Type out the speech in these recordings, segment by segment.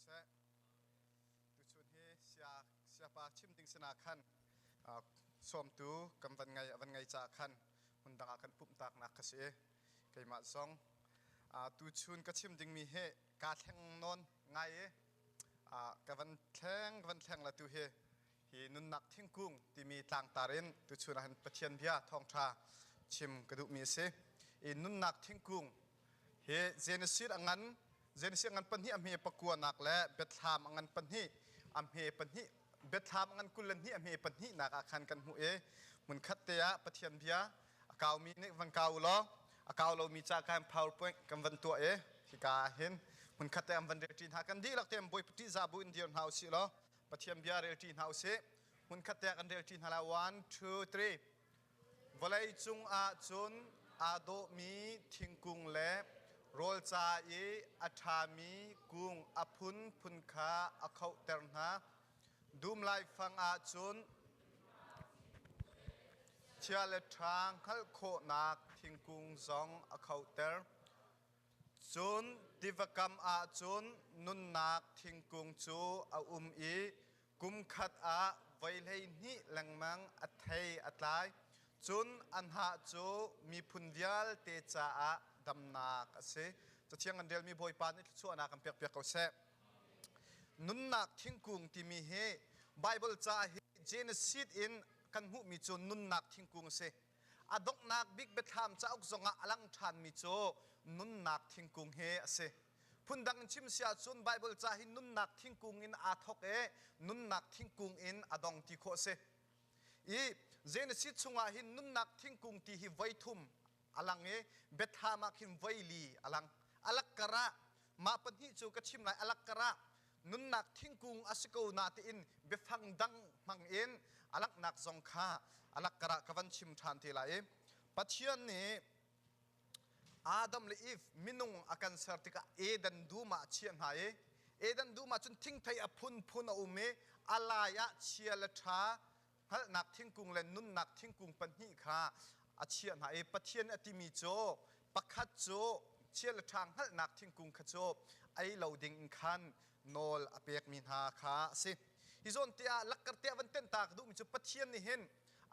seh. Tuchun hi sia siapa chim ding sinah khan sawmtu kan van ngei van ngei caah khan hmun dang ah kan pumh taknak ka si i keimah zong tuchun ka chim dingmi hi kaa thleng nawn ngai i ka van thleng ka van thleng la tu hi hi nunnak thingkung timi tlangtar in tuchun ah hin Pathian bia thawngṭha chim ka duhmi a si. I nunnak thingkung hi Genesis a ngan Genesis a ngan pahnih a hme pakuanak le Biathlam a ngan pahnih a hme pahnih Biathlam a ngan 22 a hme pahnihnak ah khan kan hmuh i hmunkhat te ah Pathian bia a kaumi nih van kau law a kau lomi ca khan PowerPoint kan van tuah i hika ah hin hmunkhat te an van relṭi hna kan dihlak te Bawipa ṭihzah bu in dir hna usih law Pathian bia relṭi hna usih hmunkhat te ah kan relṭi hna lai one two three Vawlei cung ah cun aa dawhmi thingkung le rawl ca i a ṭhami kung a phunphun kha a khohter hna. Dum laifang ah cun chia le ṭha hngalh khawhnak thingkung zong a khohter. Cun tiva kam ah cun nunnak thingkung cu a um i kum khat ah voi 12 lengmang a thei a tlai. Cun a hnah cu miphun vialte caah damnak a si. Cathiang kan relmi Bawipa nih thluachuahnak kan pekpiak ko seh. Nunnak thingkung timi hi Bible ca hi Genesis in kan hmuhmi cu nunnak thingkung a si. A donghnak bik biathlam cauk zongah a lang ṭhanmi cu nunnak thingkung hi a si. Phundang in chim si ahcun Baibal ca hi nunnak thingkung in aa thawk i nunnak thingkung in a dong ti khawh a si. I Genesis chungah hin nunnak thingkung ti hi voi thum a lang i Biathlam ah khin voi li a lang. A lakkar ah mah pahnih cu ka chim lai a lakkar ah nunnak thingkung a si ko na tiin biafang dang hmang in a langhnak zong kha a lakkar ah ka van chim ṭhan te lai i Pathian nih Adam le Eve minung a kan ser tikah Eden dum ah a chiah hna i Eden dum ah cun thingthei a phunphun a um i a lai ah chia le ṭha hngalhnak thingkung le nunnak thingkung pahnih kha a chiah hna i Pathian a timi cu pakhat cu chia le ṭha hngalhnak thingkung kha cu ei lo ding in khan nawl a pekmi hna kha a si. Hi zawn te ah lakkar te ah van tenh ta ka duhmi cu Pathian nih hin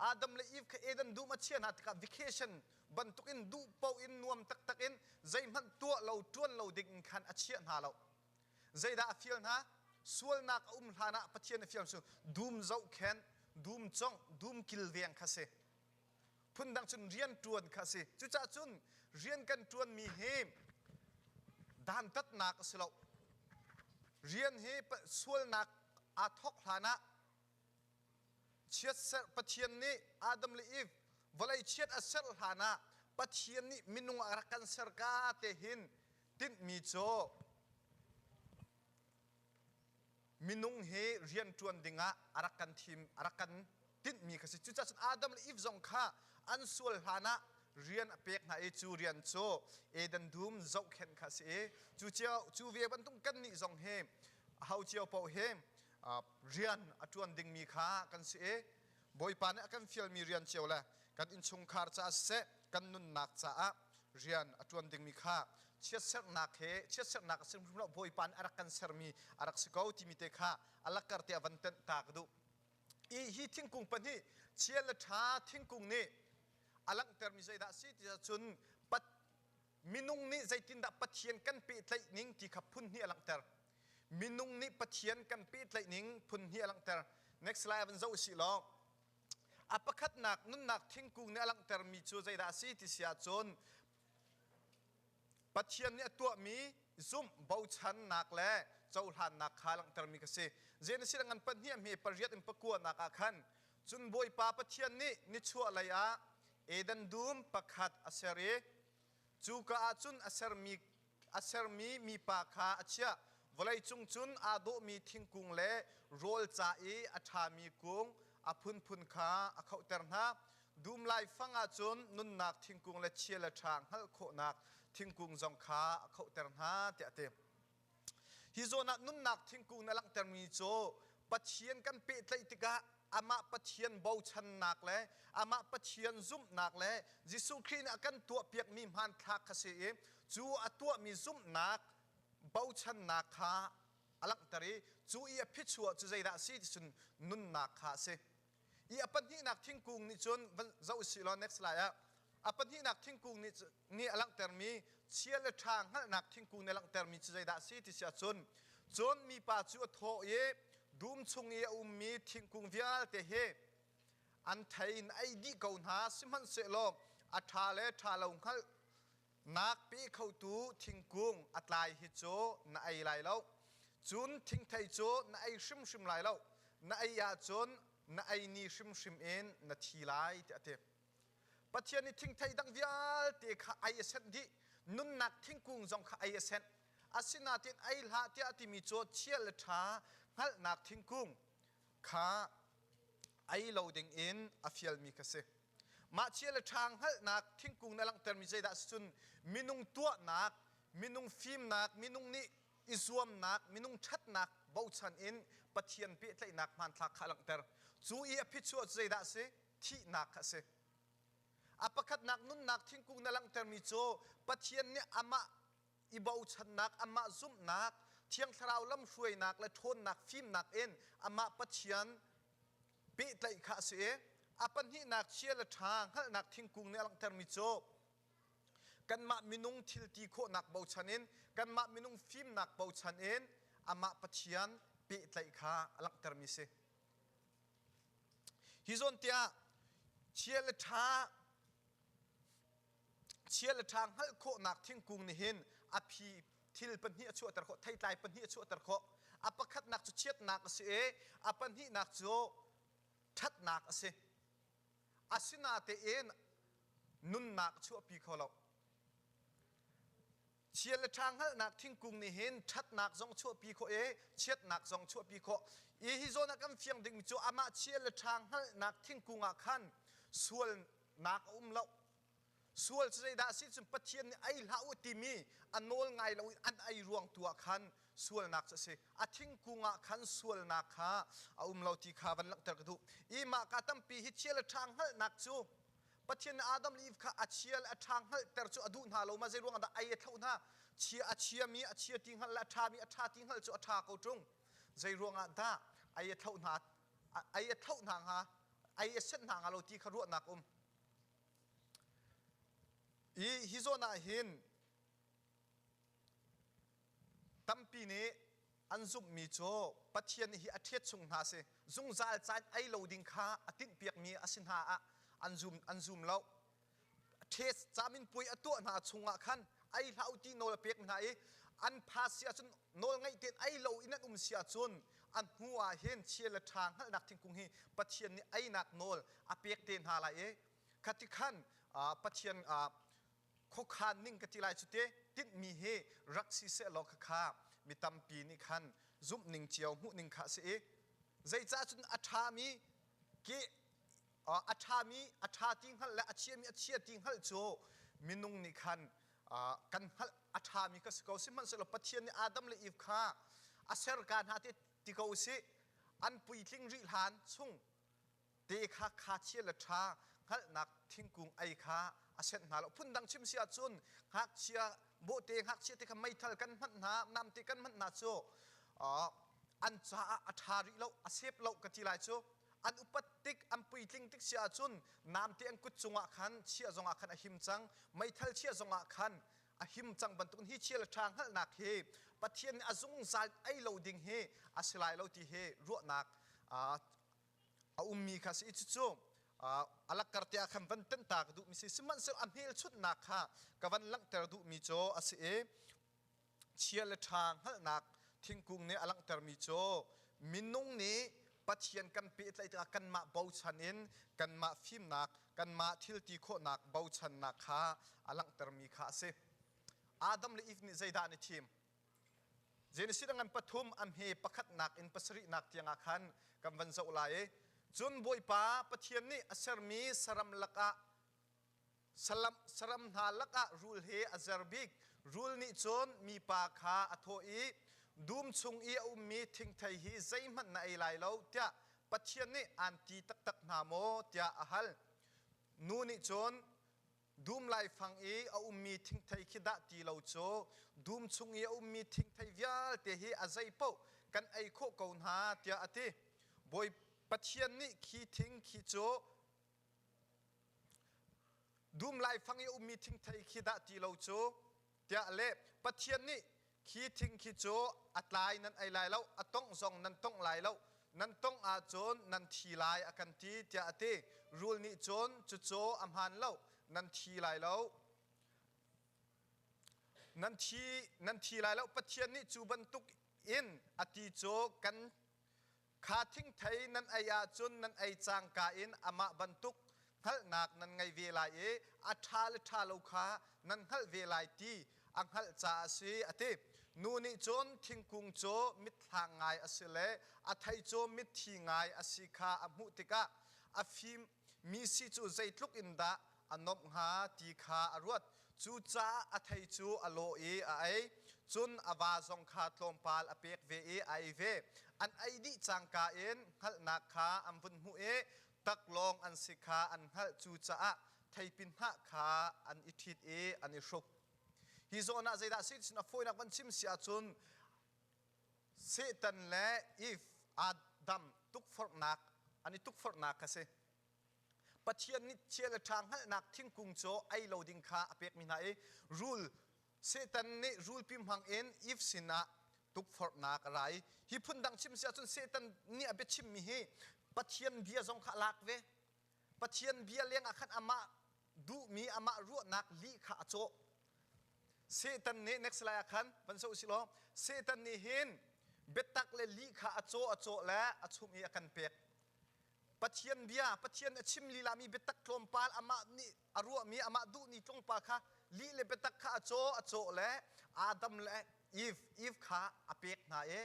Adam le Eve kha Eden dum a chiah hna tikah vacation bantukin duh paoh in nuam taktak in zeihmanh tuah lo ṭuan lo ding in khan a chiah hna lo. Zeidah a fial hna? Sualnak a um hlanah Pathian a fial cu dum zohkhenh, dum congh, dum kilveng kha si. Phundang cun rian ṭuan kha si. Cucaah cun rian kan ṭuanmi hi dantatnak a si lo. Rian hi sualnak aa thawk hlanah chiatserh Pathian nih Adam le Eve vawlei chiat a serh hlanah Pathian nih minung a rak kan ser ka te hin tinhmi cu minung hi rianṭuan dingah a rak kan thim a rak kan tinhmi kha si. Cucaah cun Adam le Eve zong kha an sual hlanah rian a pek hna i cu rian cu Eden dum zohkhenh kha a si i cu cio cu ve bantuk kannih zong hi aho cio paoh hi rian a ṭuan dingmi kha kan si i Bawipa nih a kan fialmi rian cio le kan innchungkhar caah siseh kan nunnak caah rian a ṭuan dingmi kha chiatserhnak he chiatserhnak a si hrim lo Bawipa nih a rak kan sermi a rak si ko timi te kha a lakkar te a van tenh ta ka duh. I hi thingkung pahnih chia le ṭha thingkung nih a langhtermi zeidah a si ti ahcun minung nih zeitindah Pathian kan pehtlaih ning ti kha phun hnih a langhter. Minung nih Pathian kan pehtlaih ning phun hnih a langhter. Next slide van zoh usih law a pakhatnak nunnak thingkung nih a langhtermi cu zeidah a si ti si ahcun Pathian nih a tuahmi zumh bochannak le cohlannak kha langhtermi ka si. Genesis ngan pahnih a hme pariat in pakuanak ah khan cun Bawipa Pathian nih nichuah lei ah Eden dum pakhat a ser i cuka ah cun a sermi a sermi mipa kha a chiah. Vawleicung cun aa dawhmi thingkung le rawl ca i a ṭhami kung a phunphun kha a khohter hna. Dum laifang ah cun nunnak thingkung le chia le ṭha hngalh khawhnak thingkung zong kha a khohter hna tiah a ti. Hi zawn ah nunnak thingkung na langhtermi cu Pathian kan pehtlaih tikah amah Pathian bochannak le amah Pathian zumhnak le Jesuh Khrih nih a kan tuahpiakmi hmanthlak kha si i cu a tuahmi zumhnak bochannak kha a langhter i cu i a phichuah cu zeidah a si ti cun nunnak kha a si. I a pahnihnak thingkung nih cun van zoh usih law next slide ah a pahnihnak thingkung nih nih a langhtermi chia le ṭha hngalhnak thingkung nih a langhtermi cu zeidah a si ti si ahcun cun mipa cu a thawh i dum chung i a ummi thingkung vialte hi an thei in ei dih ko hna sihmanhsehlaw a ṭha le ṭha lo hngalh nak pe khotu thingkung a tlai hi cu na ei lai lo. Cun thingthei cu na ei hrimhrim lai lo. Na ei ahcun na ei ni hrimhrim in na thi lai tiah a ti. Pathian nih thingthei dang vialte kha ei a senh dih. Nunnak thingkung zong kha ei a senh. Asinain ei hlah tiah a timi cu chia le ṭha hngalhnak thingkung kha ei lo ding in a fialmi kha si. Mah chia le ṭha hngalhnak thingkung na langhtermi zeidah a si cun minung tuahnak, minung fimnak, minung nih i zuamnak, minung ṭhatnak bochan in Pathian pehtlaihnak hmanthlak kha a langhter. Cu i a phichuah cu zeidah a si? Thihnak kha a si. A pakhatnak nunnak thingkung na langhtermi cu Pathian nih amah i bochannak, amah zumhnak, Thiang Thlarau lamhruainak le ṭhawnnak fimnak in amah Pathian pehtlaih kha a si i a pahnihnak chia le ṭha hngalhnak thingkung nih a langhtermi cu kanmah minung thil ti khawhnak bochan in kanmah minung fimnak bochan in amah Pathian pehtlaih kha a langhtermi si. Hi zawn tiah chia le ṭha chia le ṭha hngalh khawhnak thingkung nih hin a phi thil pahnih a chuahter khawh, theitlai pahnih a chuahter khawh. A pakhatnak cu chiatnak a si i a pahnihnak cu ṭhatnak a si. Asinatein nunnak a chuahpi kho lo. Chia le ṭha hngalhnak thingkung nih hin ṭhatnak zong chuahpi khawh i chiatnak zong chuahpi khawh. I hi zawn ah kan fiang dingmi cu amah chia le ṭha hngalhnak thingkung ah khan sualnak a um lo. Sual cu zeidah a si cun Pathian nih ei hlah u timi a nawl ngai lo in an ei ruang tu ah khan sualnak cu a si. A thingkung ah khan sualnak kha a um lo ti kha van langhter ka duh. I mah ka tampi hi chia le ṭha hngalhnak cu Pathian nih Adam le Eve kha a chia le a ṭha hngalhter cu a duh hna lo ma zei ruang ah dah ei a thloh hna? Chia a chiami a chia ti hngalh le a ṭhami a ṭha ti hngalh cu a ṭha ko ṭung. Zei ruang ah dah ei a thloh hna ei a thloh hna hnga ei a senh hna hnga lo ti kha ruahnak um. I hi zawn ah hin tampi nih an zumhmi cu Pathian hi a ṭhiat chung hna si zungzal caan ei lo ding kha a tinhpiakmi a si hna ah an zum an zum lo. Ṭhet caminpuai a tuah hna chungah khan ei hlah u ti nawl a pek hna i an pha si ahcun nawl ngeih tein ei lo in an um si ahcun a hnu ah hin chia le ṭha hngalhnak thingkung hi Pathian nih einak nawl a pek te hna lai i khati khan Pathian khuakhan ning ka ti lai cu te tinhmi hi rak si seh law khakha mi tampi nih khan zumh ning cio hmuh ning kha a si i zeicah cun a ṭhami ke a ṭhami a ṭha ti hngalh le a chiami a chia ti hngalh cu minung nih khan kan hngalh a ṭhami kha si ko sihmanhsehlaw Pathian nih Adam le Eve kha a serka hna te ti ko usih an puitling rih hlan chung te kha kha chia le ṭha hngalhnak thingkung ei kha a senh hna lo phundang chim si ahcun ngakchia bawhte ngakchia te kha meithal kan hmanh hna namte kan hmanh hna cu an caah a ṭha rih lo a sep lo ka ti lai cu an upat tik an puitling tik si ahcun namte an kut cungah khan chiah zongah khan a him cang meithal chiah zongah khan a him cang bantukin hi chia le ṭha hngalhnak hi Pathian nih a zungzal ei lo ding hi a si lai lo ti hi ruahnak a ummi kha si i cucu a lakkar te ah khan van tenh ta ka duhmi si sihmanhsehlaw a hmelchunhnak kha ka van langhter duhmi cu a si i chia le ṭha hngalhnak thingkung nih a langhtermi cu minung nih Pathian kan pehtlaih tikah kanmah bochan in kanmah fimnak kanmah thil ti khawhnak bochannak kha a langhtermi kha a si. Adam le Eve nih zeidah an i thim? Genesis ngan pathum a hme pakhatnak in pasarihnak tiangah khan kan van zoh lai i cun Bawipa Pathian nih a sermi saram lakah salam saram hna lakah rul he a zer bik rul nih cun mipa kha a thawh i dum chung i a ummi thingthei hi zeihmanh na ei lai lo tiah Pathian nih aan ti taktak hna maw tiah a hal nu nih cun Dum laifang i a ummi thingthei khi dah ti lo cu dum chung i a ummi thingthei vialte hi a zei paoh kan ei khawh ko hna tiah a ti. Bawi Pathian nih khi thing khi cu dum laifang i a ummi thingthei khi dah ti lo cu tiah a leh. Pathian nih khi thing khi cu a tlai nan ei lai lo, a tongh zong nan tongh lai lo, nan tongh ahcun nan thi lai a kan ti tiah a ti. Rul nih cun cucu a hmaan lo, nan thi lai lo. Nan thi, nan thi lai lo. Pathian nih cu bantuk in a ti cu kan Kha thingthei nan ei ahcun nan ei cangka in amah bantuk hngalhnak nan ngei ve lai i a ṭha le ṭha lo kha nan hngalh ve lai ti a hngalh caah a si, a ti. Nu nih cun thingkung cu mitthlang ngai a si le a thei cu mitthi ngai a si kha a hmuh tikah a fim mi si cu zeitluk in dah a nuamh hnga ti kha a ruat. Cucaah a thei cu a lawh i a ei. Cun a va zong kha tlawmpal a pek ve i a ei ve. An ei dih cangka in hngalhnak kha an vun hmuh i taklawng an si kha an hngalh. Cucaah theipi hnah kha an i ṭhit i an i hruk. Hi zawn ah zeidah a si a fawinak van chim si ahcun Satan le Eve Adam tukforhnak an i tukforhnak kha si. Pathian nih chia le ṭha hngalhnak thingkung cu ei lo ding kha a pekmi hna i rul Satan nih rulpi hmang in Eve sinah tukforhnak a ra i hi phundang chim si ahcun Satan nih a biachimmi hi Pathian bia zong kha a lak ve. Pathian bia lengah khan amah duhmi amah ruahnak lih kha a cawh. Satan nih next lai ah khan van so usih law Satan nih hin biatak le lih kha a cawh a cawh le a chumh i a kan pek. Pathian bia, Pathian a chim lilami biatak tlawmpal amah nih a ruahmi, amah duhmi tlawmpal kha lih le biatak kha a caw a cawh le Adam le Eve, Eve kha a pek hna i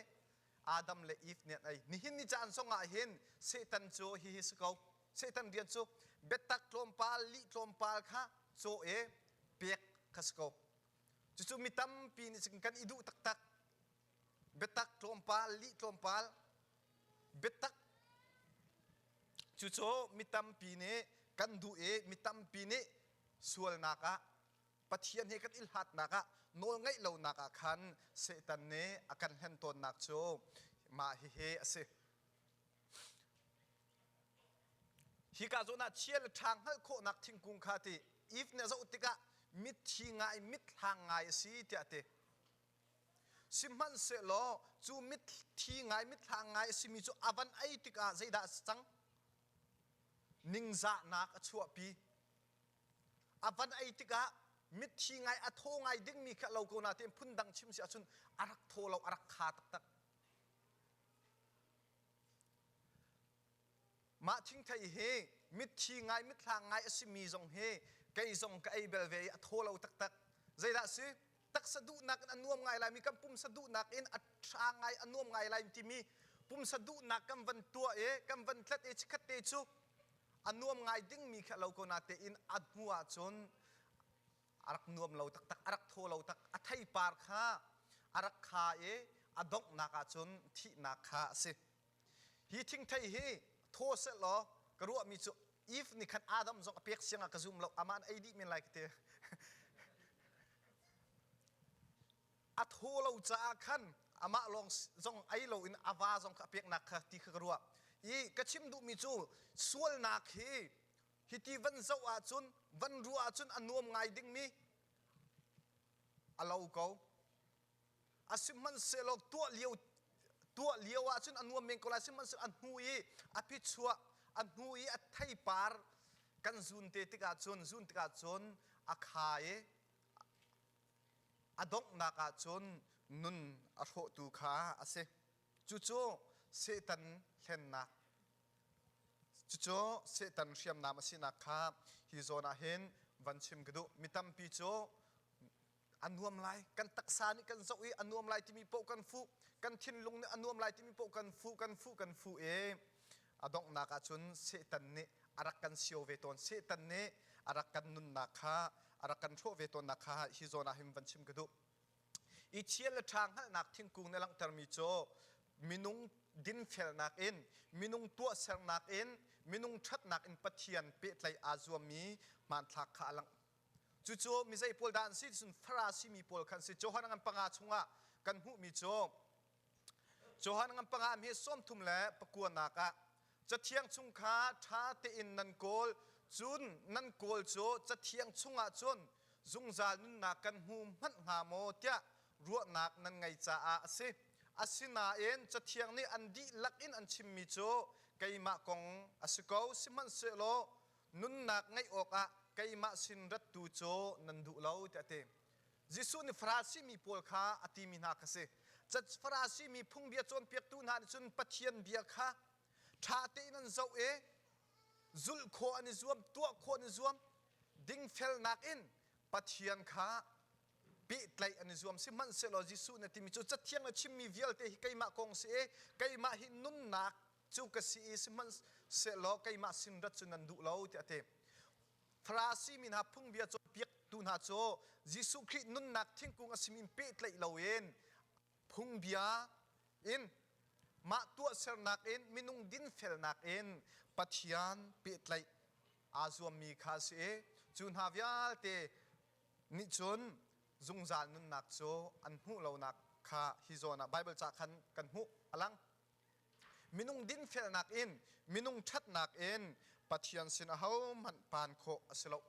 Adam le Eve nih an ei. Nihin ni caan zong ah hin Satan cu hihi si ko. Satan rian cu biatak tlawmpal, lih tlawmpal kha caw i pek kha si ko. Cucu mi tampi nih cun kan i duh taktak. Biatak tlawmpal, lih tlawmpal, biatak cucu mi tampi nih kan duh i mi tampi nih sualnak ah Pathian he kan i hlatnak ah nawl ngeih lonak ah khan Satan nih a kan hlen tawnnak cu mah hihi a si. Hika zawn ah chia le ṭha hngalh khawhnak thingkung kha ti Eve nih a zoh tikah mitthi ngai mitthlang ngai a si tiah a ti. Sihmanhsehlaw cu mitthi ngai mitthlang ngai a simi cu a van ei tikah zeidah a si cang? Ningzahnak a chuahpi. A van ei tikah mitthi ngai a thaw ngai dingmi kha lo ko natein phundang chim si ahcun a rak thaw lo, a rak kha taktak. Mah thingthei hi mitthi ngai mitthlang ngai a simi zong hi kei zong ka ei bel ve i a thaw lo taktak. Zeidah a si? Taksa duhnak in a nuam ngai laimi kan pumsa duhnak in a ṭha ngai a nuam ngai lai timi pumsa duhnak kan van tuah i kan van tlet i chikkhat te cu a nuam ngai dingmi kha lo ko natein a hnu ahcun a rak nuam lo taktak a rak thaw lo tak a theipar kha a rak kha i a donghnak ahcun thihnak kha a si. Hi thingthei hi thaw sehlaw ka ruahmi cu Eve nih khan Adam zong a pek siang ah ka zum lo amah an ei dih men lai ka ti. A thaw lo caah khan amah lawng zong ei loin a va zong kha a peknak kha ti kha ka ruah. I ka chim duhmi cu sualnak hi hiti van zoh ahcun van ruah ahcun a nuam ngai dingmi a lo ko. A sihmanhsehlaw tuah lio tuah lio ahcun a nuam men ko lai sihmanhsehlaw a hnu i a phichuah a hnu i a theipar kan zun te tikah cun zun tikah cun a kha i a donghnak ahcun nun a hrawhtu kha a si. Cucu Satan hlennak cucu Satan hriamnam a sinak kha hi zawn ah hin van chim ka duh. Mi tampi cu a nuam lai kan taksa nih kan zoh i a nuam lai timi paoh kan fuh kan thinlung nih a nuam lai timi paoh kan fuh kan fuh kan fuh i a donghnak ahcun Satan nih a rak kan sio ve tawn Satan nih a rak kan nunnak kha a rak kan hrawh ve tawnnak kha hi zawn ah hin van chim ka duh i chia le ṭha hngalhnak thingkung nih langhtermi cu minung dinfelnak in minung tuahsernak in minung ṭhatnak in Pathian pehtlaih aa zuammi hmanthlak kha a langh Cucu mizei pawl dah an si cun Farasi mi pawl kha an si. Johan ngan panga chungah kan hmuhmi cu. Johan ngan panga mi 30 le pakuanak ah Cathiang chung kha ṭha tein nan kawl, cun nan kawl cu Cathiang chungah cun zungzal nunnak kan hmu hmanh hnga maw tiah ruahnak nan ngei caah a si. Asinain Cathiang nih an dihlak in an chimmi cu keimah kong a si ko, sihmanhsehlaw nunnak ngeih awkah keimah sin rattu cu nan duh lo tiah a ti. Jesuh nih Farasi mi pawl kha a timi hna kha si. Farasi mi phungbia cawnpiaktu hna nih cun Pathian bia kha ṭha tein an zoh i zulh khawh an i zuam, tuah khawh an i zuam, dingfelnak in Pathian kha pehtlaih an i zuam. Sihmanhsehlaw Jesuh nih a timi cu Cathiang le chimmi vialte hi keimah kong si i keimah hi nunnak cu ka si i sihmanhsehlaw keimah sin rat cu nan duh lo tiah a ti. Farasi mi hna phungbia cawnpiaktu hna cu Jesuh Khrih nunnak thingkung a simi in pehtlaih loin phungbia in mah tuahsernak in minung dinfelnak in Pathian pehtlaih aa zuammi kha a si i cu hna vialte nih cun zungzal nunnak cu an hmuh lonak kha hi zawn ah Baibal ca khan kan hmuh a lang. Minung dinfelnak in, minung ṭhatnak in Pathian sin ahohmanh paan khawh a si lo.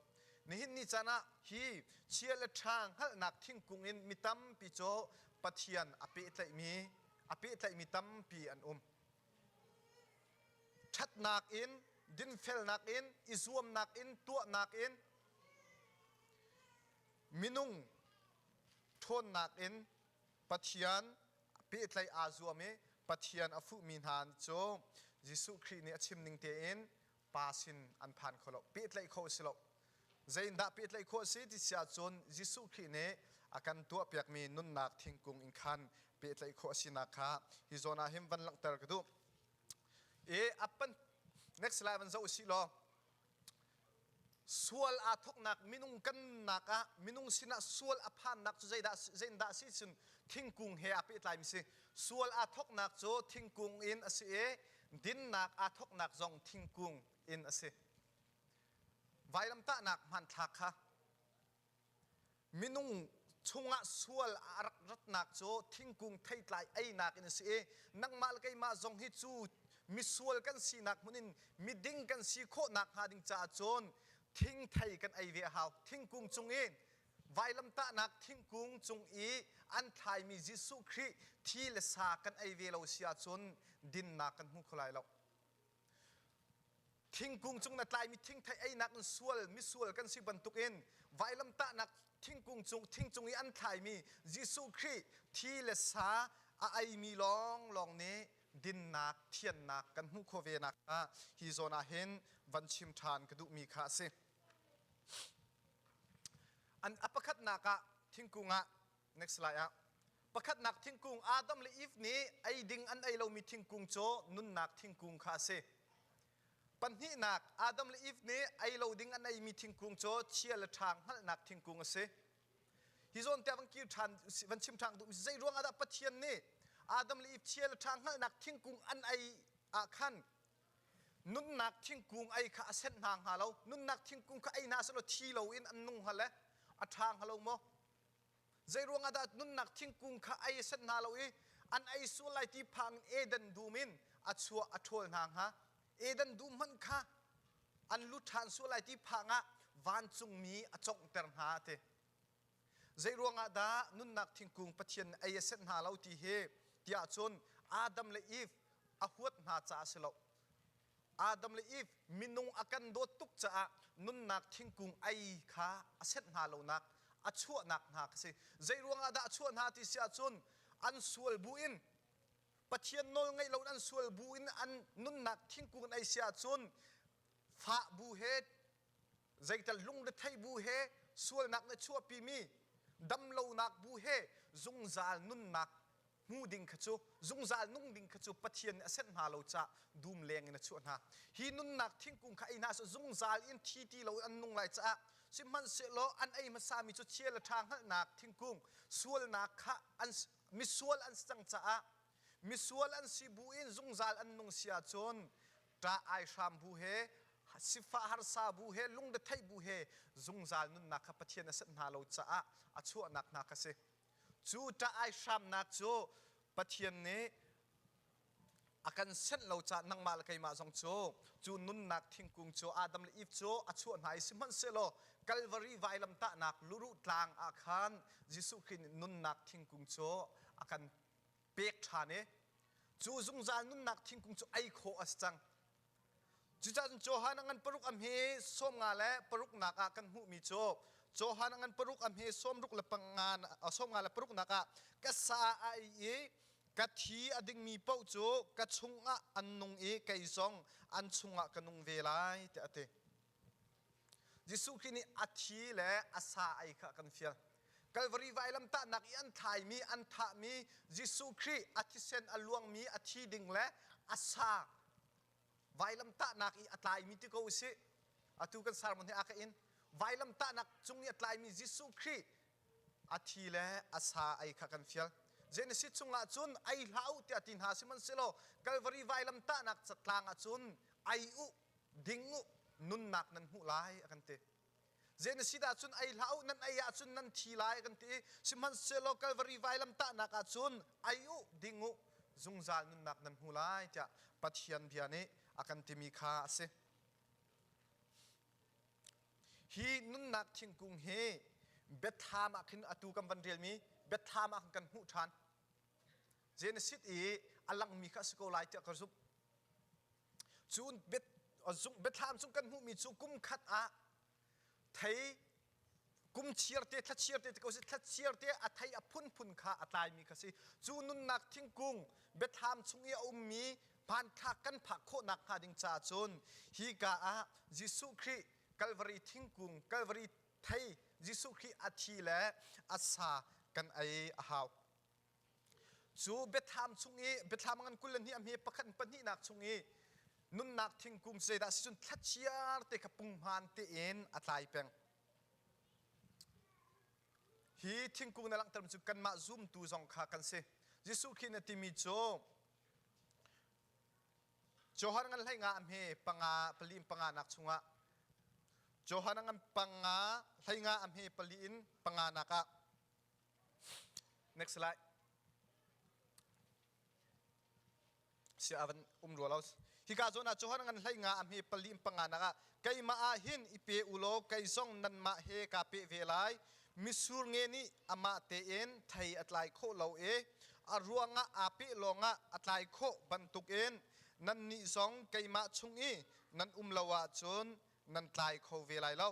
Nihin ni caan ah hi chia le ṭha hngalhnak thingkung in mi tampi cu Pathian a pehtlaihmi a pehtlaihmi tampi an um. Ṭhatnak in, dinfelnak in, i zuamnak in, tuahnak in, minung ṭhawnnak in Pathian pehtlaih aa zuam i Pathian a fuhmi hna cu Jesuh Khrih nih a chim ning tein Pa sin an phan kho lo. Pehtlaih kho a si lo. Zeiindah pehtlaih khawh a si ti si ahcun Jesuh Khrih nih a kan tuahpiakmi nunnak thingkung in khan pehtlaih khawh a sinak kha hi zawn ah hin van langhter ka duh. I a pan next slide van zoh usih law Sual aa thawknak minung kan nunnak ah minung sinah sual a phannak cu zeidah zeidah a si cun thingkung he aa pehtlaimi si. Sual aa thawknak cu thingkung in a si i dinnak aa thawknak zong thingkung in a si. Vailamtahnak hmanthlak kha Minung chungah sual a rak ratnak cu thingkung theitlai einak in a si i nangmah le keimah zong hi cu misual kan sinak hmun in miding kan si khawhnak hnga ding caah cun thingthei kan ei ve a hau. Thingkung cung i vailamtahnak thingkung cung i an thlaimi Jesuh Khrih thi le sa kan ei ve lo si ahcun dinnak kan hmu kho lai lo. Thingkung cung na tlaimi thingthei einak in sual misual kan si bantukin vailamtahnak thingkung cung thing cung i an thlaimi Jesuh Khrih thi le sa a eimi lawnglawng nih dinnak thiannak kan hmuh khawh ve nak ah hi zawn ah hin van chim ṭhan ka duhmi kha a si. An a pakhatnak ah thingkung ah Next slide ah. Pakhatnak thingkung Adam le Eve nih ei ding an ei lomi thingkung cu nunnak thingkung kha a si. Pahnihnak Adam le Eve nih ei lo ding an eimi thingkung cu chia le ṭha hngalhnak thingkung a si. Hi zawn te van kir ṭhan van chim ṭhan duh zei ruang ah dah Pathian nih Adam le Eve chia le ṭha hngalhnak thingkung an ei ah khan nunnak thingkung ei kha a senh hna hnga lo nunnak thingkung kha ei hna selaw thi loin an nung hnga le a ṭha hnga lo maw Zeiruang ah dah nunnak thingkung kha ei a set hna lo i an ei sual lai ti phang in Eden dum in a chuah a ṭhawl hna hnga? Eden dum hmanh kha an lut ṭhan sual lai ti phang ah vancungmi a conghter hna a ti. Zeiruang ah dah nunnak thingkung Pathian nih ei a set hna lo ti hi tiah cun Adam le Eve a huat hna caah a si lo. Adam le Eve minung a kan dawt tuk caah nunnak thingkung ei kha a senh hna lonak a chuahnak hna ka si. Zei ruangah dah a chuah hna ti si ahcun an sual bu in Pathian nawl ngaih lo an sual bu in an nunnak thingkung an ei si ahcun fah bu he zeital lungretheih bu he sualnak na chuahpimi damlonak bu he zungzal nunnak hmu ding kha cu zungzal nung ding kha cu Pathian nih a senh hna lo caah dum leng in a chuah hna. Hi nunnak thingkung kha ei hna seh zungzal in thi ti lo in an nung lai caah sihmanhsehlaw an ei hmasami cu chia le ṭha hngalhnak thingkung sualnak kha an misual an si cang caah misual an si bu in zungzal an nung si ahcun ṭah ai hram bu he sifah harsa bu he lungretheih bu he zungzal nunnak kha Pathian a senh hna lo caah a chuahnak hna kha si. Cu ṭah ai hramnak cu Pathian nih A kan senh lo caah nangmah le keimah zong cu cu nunnak thingkung cu Adam le Eve cu a chuah hna i sihmanhsehlaw Kalvari vailamtahnak luruh tlang ah khan Jesuh Khrih nih nunnak thingkung cu a kan pek ṭhan i cu zungzal nunnak thingkung cu ei khawh a si cang. Cucaah Johan a ngan paruk a hme 15 le paruknak ah kan hmuhmi cu Johan a ngan paruk a hme sawmruk le panga 54 le paruknak ah ka sa a ei i ka thi a dingmi paoh cu ka chungah an nung i kei zong an chungah ka nung ve lai tiah a ti. Jesuh Khrih nih a thi le a sa ei kha a kan fial. Kalvari vailamtahnak i an thlaimi, an thahmi Jesuh Khrih a thisen a luangmi a thi ding le a sa vailamtahnak i a tlaimi ti ko usih. Atu kan sermon hi a ka in vailamtahnak cung i a tlaimi Jesuh Khrih a thi le a sa ei kha kan fial. Genesis chungah cun ei hlah u tiah ti hna sihmanhsehlaw Kalvari vailamtahnak tlang ah cun ei u ding u nunnak nan hmuh lai a kan ti. Genesis ah cun ei hlah u nan ei ahcun nan thi lai a kan ti. Sihmanhsehlaw Kalvari vailamtahnak ah cun ei u ding u zungzal nunnak nan hmu lai tiah Pathian bia nih a kan timi kha a si. Hi nunnak thingkung hi biathlam ah khin atu kan van relmi biathlam ah khin kan hmuh ṭhan. Genesis i a langmi kha a si ko lai tiah ka zumh. Cun biathlam chung kan hmuhmi cu kum khat ah thei kum chiar te thla chiar te ko si thla chiar te a thei a phunphun kha a tlaimi kha si. Cu nunnak thingkung biathlam chung i a ummi hmanthlak kan phak khawhnak hnga ding caah cun hi ka ah Jesuh Khrih Kalvari thingkung Kalvari thei Jesuh Khrih a thi le a sa kan ei a hau. Cu biathlam chung i biathlam ngan 22 a hme pakhat pahnihnak chung i nunnak thingkung zeidah si cun thlachiar te kha punghman tein a tlai peng. Hi thingkung na langhter cu kanmah zumtu zong kha kan si. Jesuh Khrih na timi cu Johan ngan hlei nga a hme panga pali in panga nak chungah Johan ngan panga hlei nga a hme pali in panga nak ah Next slide. Si avan um rua lo. Hika zawn ah Johan ngan hlei nga a hme pali in panga nak ah keimah ah hin i pe u law kei zong nanmah he kaa pe ve lai. Misur nge nih amah tein thei a tlai khawh lo i a ruangah aa peh lawngah a tlai khawh bantukin nannih zong keimah chung i nan um lo ahcun nan tlai kho ve lai lo.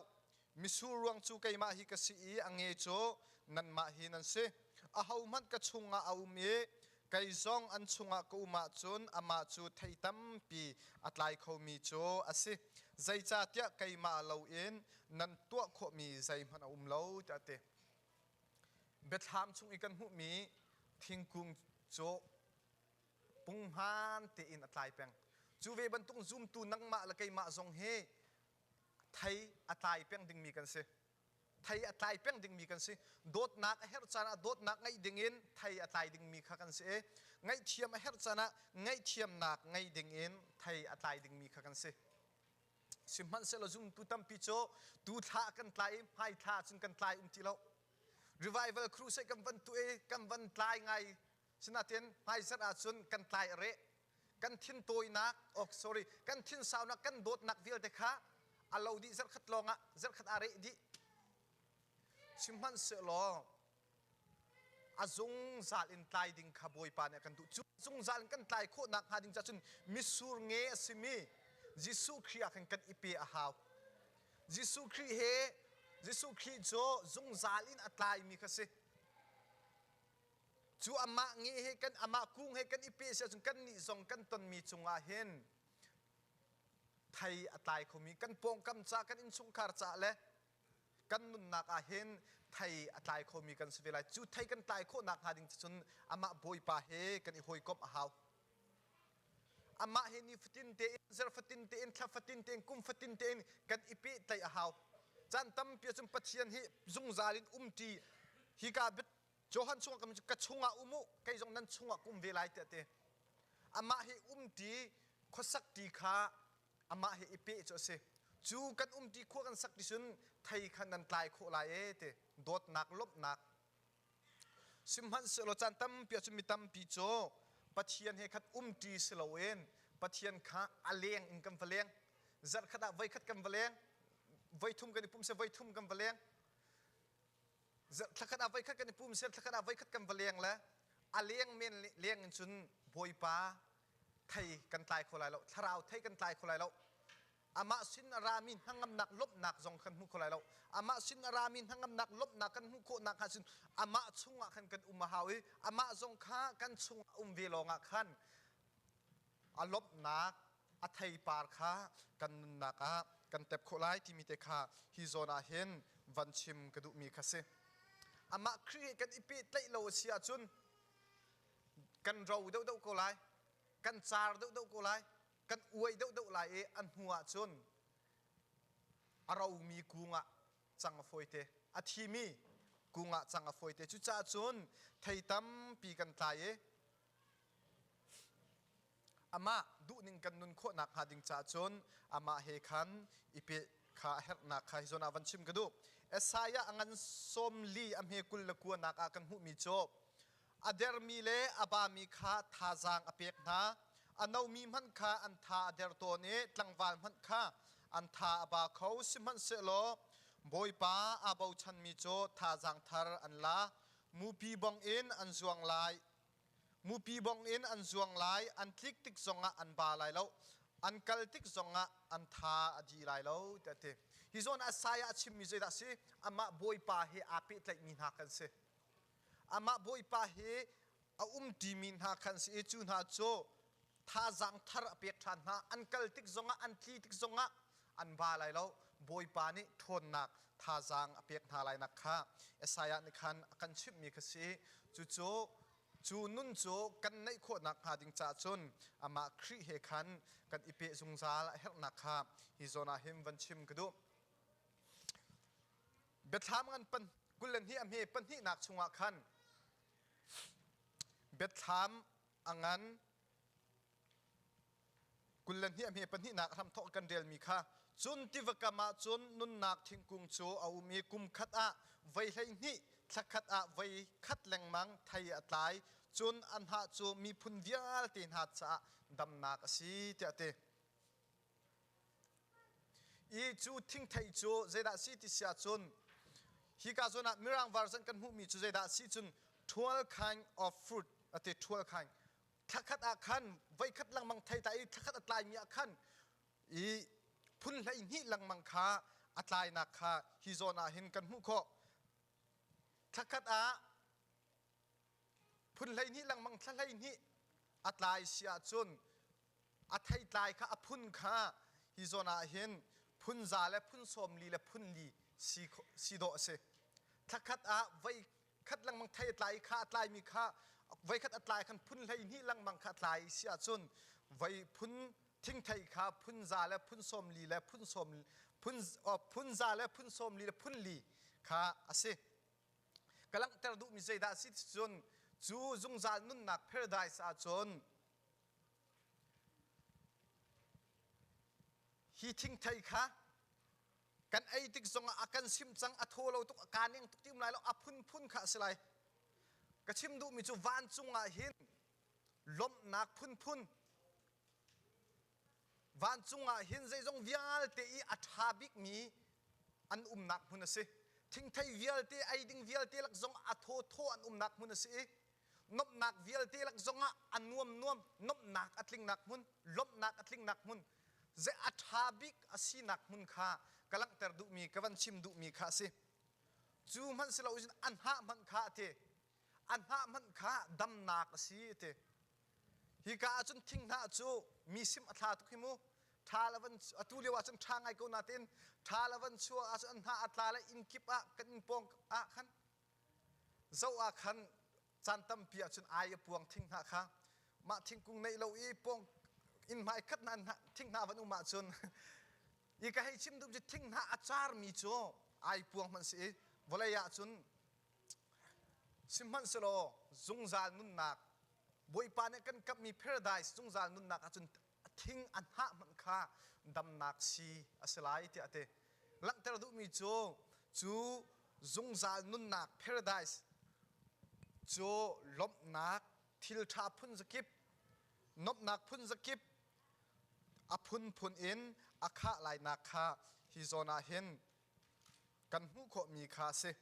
Misur ruang cu keimah hi ka si i a nge cu nanmah hi nan si. Ahohmanh ka chungah a um i kei zong an chungah ka um ahcun amah cu thei tampi a tlai khomi cu a si. Zeicahtiah keimah loin nan tuah khawhmi zeihmanh a um lo tiah a ti. Biathlam chung i kan hmuhmi thingkung cu punghman tein a tlai peng. Cu ve bantuk zumtu nangmah le keimah zong hi thei a tlai peng dingmi kan si. Thei a tlai peng dingmi kan si. Dawtnak a herh caan ah dawtnak ngeih dingin thei a tlai dingmi kha kan si i ngaihthiam a herh caan ah ngaihthiamnak ngei dingin thei a tlai dingmi kha kan si. Sihmanhsehlaw zumtu tampi cu tu thla kan tlai i hmai thla cun kan tlai um ti lo. Revival crusade kan van tu i kan van tlai ngai sinatin hmaizarh ahcun kan tlai a reh. Kan thintawinak, oh sorry, kan thinsaunak, kan dawtnak vialte kha a lo dih zarhkhat lawngah zarhkhat aa reh dih. Sihmanhsehlaw a zungzal in tlai ding kha Bawipa nih a kan duh. Cu zungzal in kan tlai khawh nakhnga ding caah cun mitsur nge a simi Jesuh Khrih ah khan kan i pe a hau. Jesuh Khrih he Jesuh Khrih cu zungzal in a tlaimi kha si. Cu amah nge he kan amah kung he kan i pe si ahcun kannih zong kan tonmi cungah hin thei a tlai khomi kan pawngkam ca kan innchungkhar ca le kan nunnak ah hin thei a tlai khomi kan si ve lai. Cu thei kan tlai khawh nakhnga ding cun amah Bawipa he kan i hawikomh a hau. Amah he nifatin tein, zarhfatin tein, thlafatin tein, kumfatin tein kan i pehtlaih a hau. Caan tampi ahcun Pathian hi zungzal in umṭi hika Johan chungah kam ka chungah um u, kei zong nan chungah ka um ve lai tiah ti. Amah hi umṭi khuasak ṭi kha amah he i peh cu a si. Cu kan umṭi khua kan sak ti cun thei kha nan tlai khawh lai e ti dawtnak lawmhnak. Sihmanhsehlaw caan tampi ahcun mi tampi cu. Pathian he khat umṭi si loin Pathian kha a leng in kan va leng. Zarhkhat ah voikhat kan va leng, voithum kan i pum seh voithum kan va leng. Thlakhat ah voikhat kan i pum seh thlakhat ah voikhat kan va leng le a leng men leng in cun Bawipa thei kan tlai kho lai lo, thlarau thei kan tlai kho lai lo. Amah sin a rami hnangamnak lawmhnak zong kan hmu kho lai lo. Amah sin a rami hnangamnak lawmhnak kan hmuh khawhnak hnga cun amah chungah khan kan um a hau i amah zong kha kan chungah um ve lawngah khan a lawmhnak a theipar kha kan nunnak ah kan tep khawh lai timi te kha hi zawn ah hin van chim ka duhmi kha si. Amah Khrih he kan i pehtlaih lo a si ahcun kan ro deuhdeuh ko lai, kan car deuhdeuh ko lai, kan uai deuhdeuh lai i a hnu ahcun a romi kung ah cang a fawite a thimi kung ah cang a fawite cucaah cun thei tampi kan tlai i amah duhning kan nun khawhnak hnga ding caah cun amah he khan i peh kha a herhnak kha hi zawn ah van chim ka duh. Isaiah a ngan 40 a hme 29 nak ah kan hmuhmi cu A dermi le a bami kha thazaang a pek hna. A nomi hmanh kha an tha a der tawn i tlangval hmanh kha an tha a ba kho. Sihmanhsehlaw Bawipa aa bochanmi cu thazaang thar an la. Mupi bangin an zuang lai. Mupi bangin an zuang lai. An tlik tik zongah an ba lai lo. An kal tik zongah an tha a di lai lo, tiah a ti. Hi zawn Isaiah a chimmi zeidah a si? Amah Bawipa he aa pehtlaihmi hna kan si. Amah Bawipa hi a umṭimi hna khan si i cu hna cu thazaang thar a pek ṭhan hna. An kal tik zongah, an tli tik zongah an ba lai lo. Bawipa nih ṭhawnnak thazaang a pek hna lainak kha Isaiah nih khan a kan chimhmi kha si. Cucu cu nun cu kan neih khawhnak hnga ding caah cun amah Khrih he khan kan i peh zungzal a herhnak kha hi zawn ah hin van chim ka duh. Biathlam ngan pan 22 a hme pahnihnak chungah khan biathlam a ngan 22 a hme pahnihnak hramthawk kan relmi kha cun tiva kam ah cun nunnak thingkung cu a um i kum khat ah voi 12 thla khat ah voi khat lengmang thei a tlai cun an hnah cu miphun vialte hna caah damnak a si tiah a ti. I cu thingthei cu zeidah a si ti si ahcun hika zawn ah Mirang version kan hmuhmi cu zeidah a si cun 12 kind of fruit a ti 12 kind thlakhat ah khan voikhat lengmang thei tlai i thlakhat a tlaimi ah khan i phun 12 lengmang kha a tlainak kha hi zawn ah hin kan hmuh khawh thlakhat ah phun 12 lengmang thla 12 a tlai si ahcun A theitlai kha a phun kha hi zawn ah hin phun za le phun 40 le phun li si dawh a si. Thlakhat ah voi khat lengmang thei a tlai kha a tlaimi kha voi khat a tlai khan phun 12 lengmang kha a tlai si ahcun voi phun thingthei kha phun za le phun 40 le phun sawm phun phun za le phun 40 le phun li kha a si. Ka langhter duhmi zeidah a si cun cu zungzal nunnak paradise ahcun Hi thingthei kha kan ei tik zongah a kan simh cang, a thaw lo tuk, a kaa neng tuk ti um lai lo, a phunphun kha a si lai. Ka chim duhmi cu vancung ah hin lawmhnak phunphun, vancung ah hin zeizong vialte i a ṭha bikmi an umnak hmun a si. Thingthei vialte, ei ding vialte lak zong a thawthaw an umnak hmun a si i Nomhnak vialte lak zongah a nuam nuam nomhnak a tlingnak hmun, lawmhnak a tlingnak hmun, ze a ṭha bik a sinak hmun kha ka langhter duhmi, ka van chim duhmi kha a si. Cu hmanh si loin a hnah hmanh kha a ti. A hnah hmanh kha damnak a si a ti. Hika ahcun thinghnah cu mi sim a thla tuk hi mu. Ṭhal a van atu lio ahcun ṭha ngai ko natein ṭhal a van chuah ahcun an hnah a tla le inn kip ah kan inn pawng ah khan Zoh ah khan caan tampi ahcun ai a puang thinghnah kha mah thingkung neih lo i pawng inn hmai khat hna thinghnah van um ahcun i ka hei chim duh cu thinghnah a carmi cu ai puang hmanh si i vawlei ahcun sihmanhsehlaw zungzal nunnak Bawipa nih kan kamhmi paradise zungzal nunnak ahcun thing a hnah hmanh kha damnak si a si lai tiah a ti. Langhter duhmi cu cu zungzal nunnak paradise cu lawmhnak thil ṭha phun zakip Nomhnak phun zakip a phunphun in a khah lainak kha hi zawn ah hin kan hmuh khawhmi kha a si.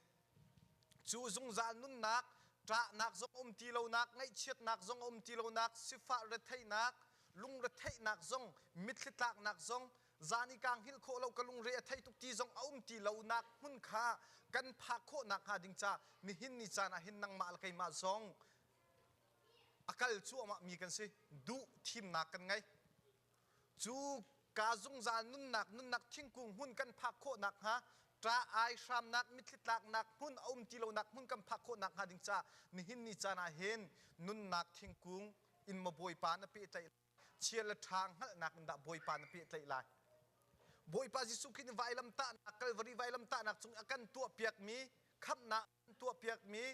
Cu zungzal nunnak, ṭahnak zong um ti lonak, ngaihchiatnak zong um ti lonak, sifah retheihnak, lungretheihnak zong, mitthli tlaknak zong, zan i kaa hngilh khawh lo ka lungre a thei tuk ti zong a um ti lonak hmun kha kan phak khawhnak hnga ding ca nihin ni caan ah hin nangmah le keimah zong a kal cuahmah mi kan si. Duh thimnak kan ngei. Cu ka zungzal nunnak nunnak thingkung hmun kan phak khawh nakhnga ṭa ai hramnak mitthli tlaknak hmun a um ti lonak hmun kan phak khawh nakhnga ding ca nihin ni caan ah hin nunnak thingkung in maw Bawipa na pehtlaih chia le ṭha hngalhnak in dah Bawipa na pehtlaih lai? Bawipa Jesuh Khrih nih vailamtahnak Kalvari vailamtahnak cung a kan tuahpiakmi khamhnak an tuahpiakmi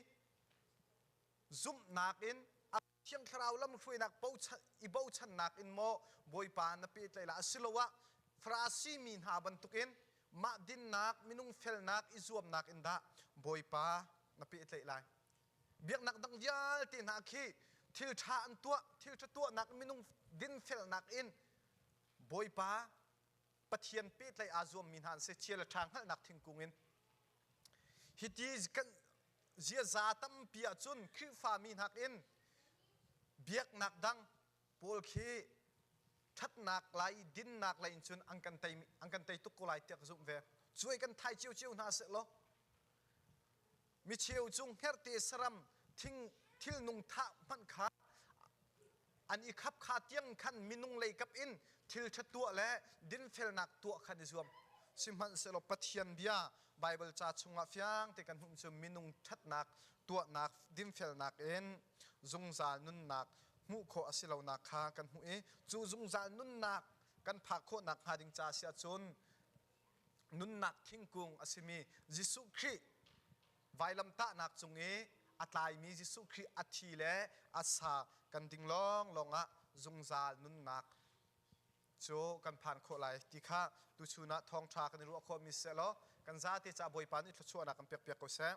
zumhnak in a Thiang Thlarau lamhruainak i bochannak in maw Bawipa na pehtlaih lai asiloah Farasi mi hna bantukin mah dinnak minung felnak i zuamnak in dah Bawipa na pehtlaih lai? Biaknak dang vialte hna khi thil ṭha an tuah, thil ṭha tuahnak minung dinfelnak in Bawipa Pathian pehtlaih aa zuammi hna an si, chia le ṭha hngalhnak thingkung in. Hiti kan ziaza tampi ahcun Khrihfami nakin biaknak dang pawl khi ṭhatnak lai, dinnak lei in cun an kan tei, an kan tei tuk ko lai tiah ka zumh ve. Cuai kan thai ciocio hna seh law micheu cu hngerhte saram thing thilnung thah hmanh kha an i khap kha tiang khan minung lei kap in thil ṭha tuah le dinfelnak tuah khan i zuam. Sihmanhsehlaw Pathian bia Baibal ca chungah fiang te kan hmuh cu minung ṭhatnak tuahnak dinfelnak in zungzal nunnak hmuh khawh a si lonak kha kan hmuh i cu zungzal nunnak kan phak khawhnak hnga ding ca si ahcun nunnak thingkung a simi Jesuh Khrih vailamtahnak cung i a tlaimi Jesuh Khrih a thi le a sa kan ding lawnglawng ah zungzal nunnak cu kan phan khawh lai ti kha tuchun ah thawngṭha kan i ruah khawhmi seh law kan zate ca Bawipa nih thluachuahnak kan pekpiak ko seh.